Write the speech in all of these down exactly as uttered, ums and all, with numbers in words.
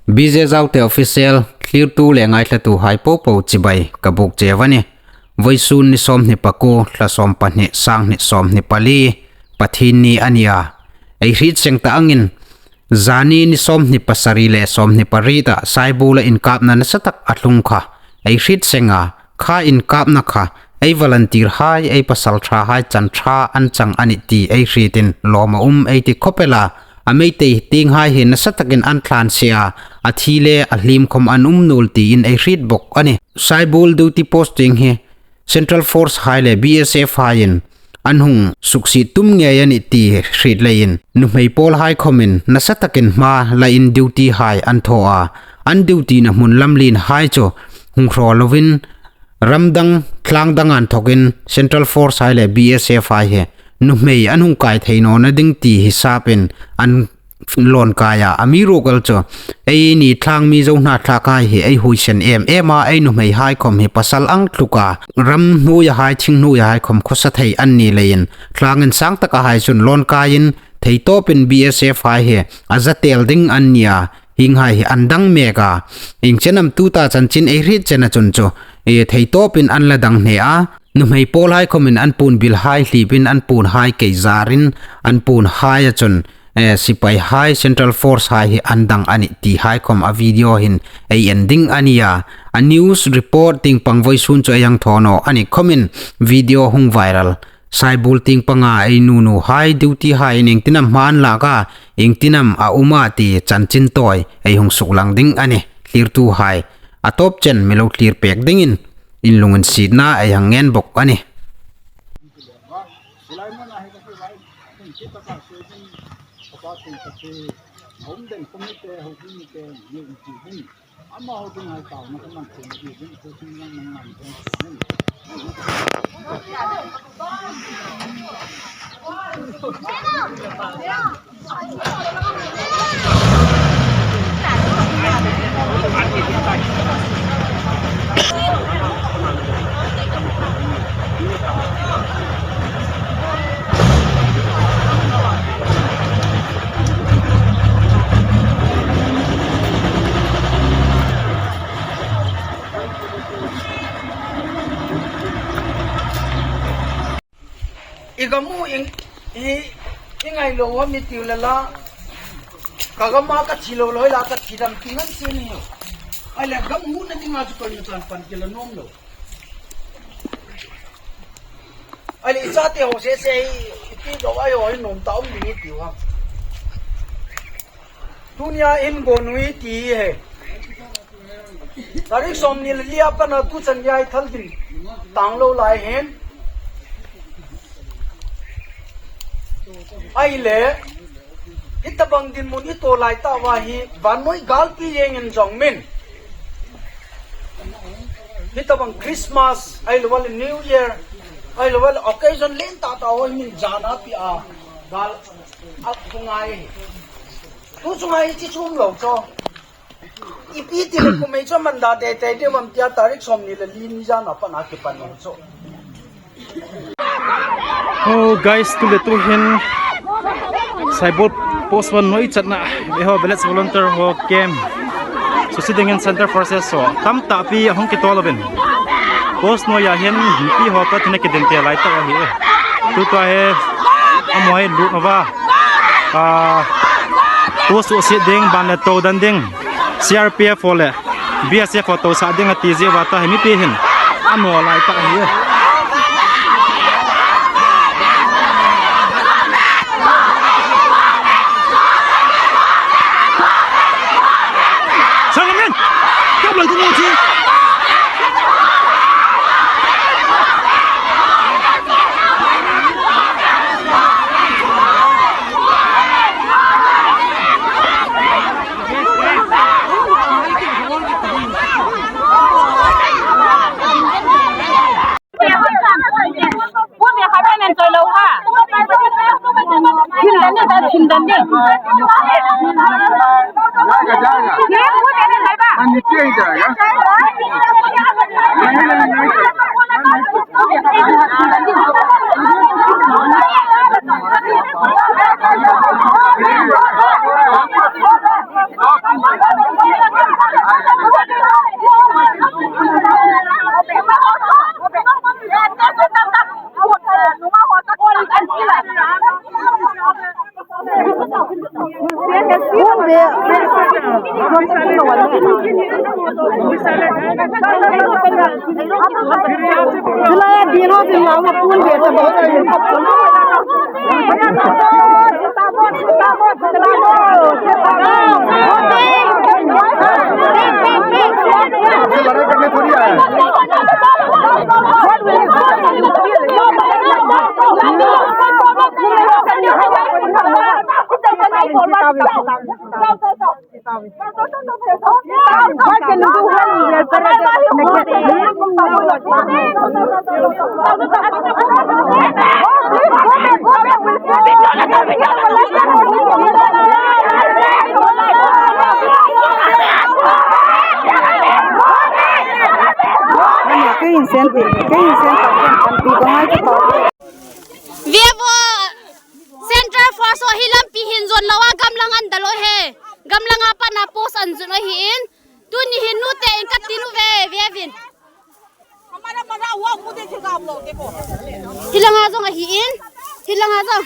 B J Zaute Official thlirtu le ngaithlatuhai popo chibai ka buk cheu a nih. Vawisun ni sawmhni pakuo, thla sawm pahni, sanghni sawmhni pali, Pathienni a nih a. Ei hriet seng ta angin, zani ni sawmhni pasari le sawmhni pariet a Saibula inkapna nasatak a tlung kha ei hriet seng a, kha inkapna kha ei volunteer hai, ei pasalṭhahai chan ṭha an chang a nih ti ei hrietin lawm a um ei ti khawp el a. A Meitei tienghai hi nasatakin an thlân sie a, a thi le a hliem khawm an um nuol tiin ei hriet bawk a nih. Saibul duty posting hi Central Force hai le B S F haiin an hung suksiet tum ngei a nih ti hriet leiin nuhmei pawlhai khawmin nasatakin hma lain duty hai an thaw a, an duty-na hmun lamlienhai chu hung hraw lovin ram dang, tlang dang an thokin Central Force hai le B S F hai hi nuhmei an hung kai thei nawna ding ti hisapin an lawn kai a, amiruokchu eini tlang mi Zo hnathlak hai hi ei huoisen em em a, ei nuhmeihai khawm hi pasal ang tluk a, ram hnuoia hai, thing hnuoia hai khawm khawsa thei an ni leiin tlang insang taka hai chun lawn kaiin theitawpin B S F hai hi a za tel ding an ni a, hienghai hi an dang mek a. Ieng chen am tuta chanchin ei hriet chena chun chu, e, theitawpin an la dang hle a. Nuhmei pawlhai khawmin an puon bilhai hlipin, an puonhai kei zarin, an puonhaia chun, e, sipaihai, Central Force hai hi an dang a nih tihai khawm a video hin ei en ding a ni a. A news report tieng pang vawisun chu ei hang thaw naw a ni khawmin video hung viral. Saibul tieng panga ei nunuhai duty-hai iengtin am hma an lak a, iengtin am a um a ti chanchin tawi ei hung suklang ding a nih. Thlirtuhai, a tawp chen mi lo thlir pek dingin in lunginsietna ei hang ngen bawk a nih. I gam u in, i, i ngai lo a mi tiu le la. Ka gam a ka thi lo lo la ka thi dam ti ngan si ni. Ai le gam huna dinga chu koin chan pan ki la nuom lo. Ai le i chate ho se se i ti do ai ho nuom ta um ni tiu a. Tunia in go nui ti he. Tarik sawmhni le li a pana tu chan yai thal din tang lo lai hin. Ai le, hi tabang dinmun i thaw lai ta va hi, vannoi galpi yengin zong min. Hi tabang Christmas, ai lo le New Year, ai lo le occasion lien ta ta hoi min zana pi a, gal a khungai. Tu chunga hi chi chum lo cho. I pi ti le kum ei cho man da te te te mam tia tarik sawmhni le li ni zana pana ki pan lo cho. Oh, guys, tu le tu hin Saibul post vannoi chatna, e ho village volunteer ho camp. So si dingin Central Forces so tam ta pi hung ki to lo bin. Post noi a hin pi ho ta thina ki din te lai ta hi. Tu ta he a moi lu na va. A, post so si ding ban le to dan ding. C R P F ho le B S F ho to sa ding a ti zie va ta hi mi pi hin. A no lai ta hi. Sangmin! Kam lai tu mo chi. आपसे लड़ाई करने थोड़ी आया है। Vevo, Central Force ho hi lampi hin zon loa gamlang an dal o he. Gamlang a pana post an zun o hi in. Tuni hin nu te in ka tin u ve, ve vin. Hi langa zong a hi in. Hi langa zong.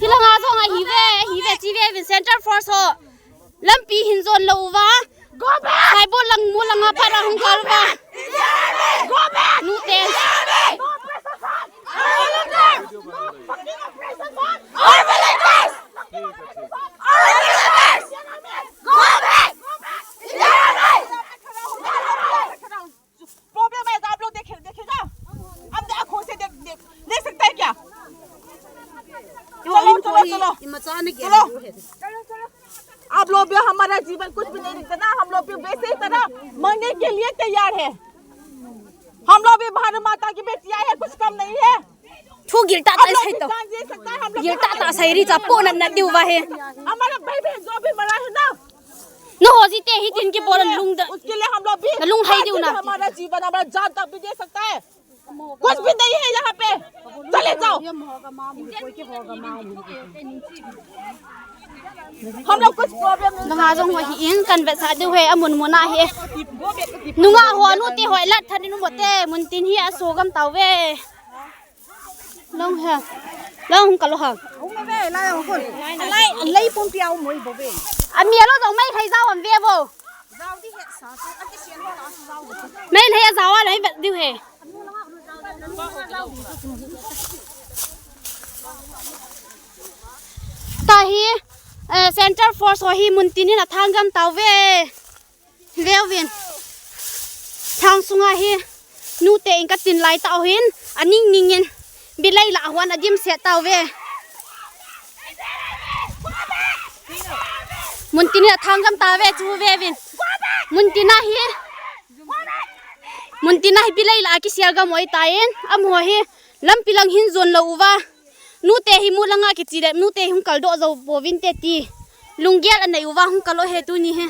Hi langa zong a hi ve, hi ve chi ve vin Central Force ho. Lampi hin zon lo uva. Saibol lang mu langa para hung kal uva. Nu te. Problem है तो आप लोग देखे, देखेगा? अपने आंखों से देख, देख, देख सकता है क्या? चलो, चलो, चलो। चलो। आप लोग भी हमारा जीवन कुछ भी नहीं दिखता ना, हम लोग भी वैसे ही तरह मरने के लिए तैयार है। हम लोग भी भारत माता की बेटियां हैं, कुछ कम नहीं है। Thu gilta ta sai to. Gilta ta sai ri cha po nan na diu va he. हमारा भाई बहन जो भी मरा है ना, nu ho ji te hi tin ki bolan lung da. उसके लिए हम लोग भी, na lung hai diu na. हमारा जीवन, हमारा जान तक भी दे सकता है। कुछ भी नहीं है यहाँ पे। चले जाओ। हम लोग कुछ problem नहीं। Nunga zong ho hi in kan vet sa diu he, a mun mun a he. Nunga ho nu te hoi lat than in mo te, mun tin hi a so gam tau ve. Long ha. Long ka lo ha. Lai, lai pumpi au moi bo ve. A mi a lo zong mai khai zau am ve bo. Mai lei a zau a lei vet diu he. Ta hi, eh, Central Force ho hi mun tin in a thang gam tau ve. Ve vin. Thang sunga hi nu te in ka tin lai ta hin a ning ning in bilai la huan a dim se tau ve. Mun tin a thang gam ta ve chu ve vin. Mun tin a hi. Mun tin a hi bilai la ki sia gam oi ta in. Am ho hi lampi lang hin zon lo uva. Nu te hi mu langa ki chi le, nu te hung kal do zo bo vin te ti. Lunggel a nei uva hung kal o he tuni he.